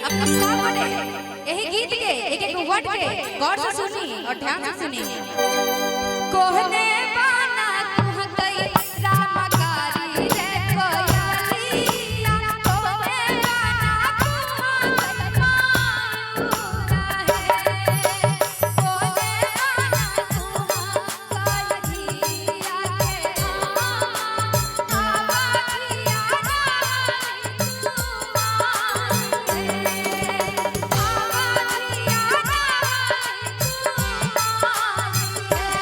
अपने सब गोटे एही गीत के एक एक वर्ड के गौर से सुनी और ध्यान से सुनी। कोहने बाना कुहकई रामकारी रे कोयलिया, कोहने बाना कुहकई मायूरा है, कोहने बाना कुहकई धिया के आमा धिया रानी कुमारी रे, आमा धिया रानी कुमारी रे।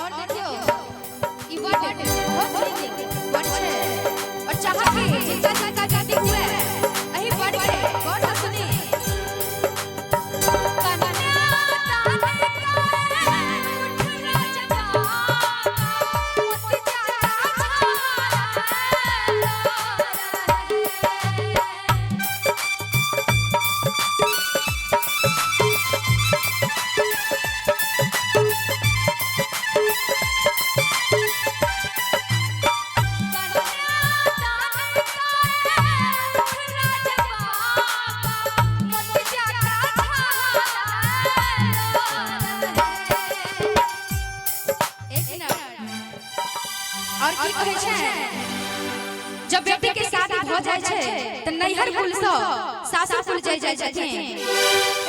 और देखियो, ई वर्ड बहुत नीक वर्ड छै और चाहब कि जिनका जिनका बेटी हुए, एहि वर्ड के गौर से सुनी। कन्यादान करे उठ राजबाबा, मत जाता छाला रहे। कन्यादान करे उठ राजबाबा, मत जाता छाला रहे। एक मिनट, और की कहै छै, जब बेटी के शादी भऽ जाइ छै तऽ नैहर कुल सँ सासुर कुल जाइ जाइ छथिन।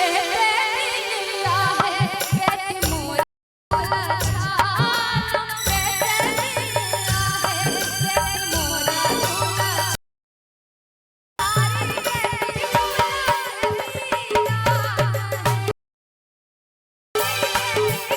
एते दिनला है बेटी मोर छान, एते दिनला है बेटी मोर छान, बेटी मोर।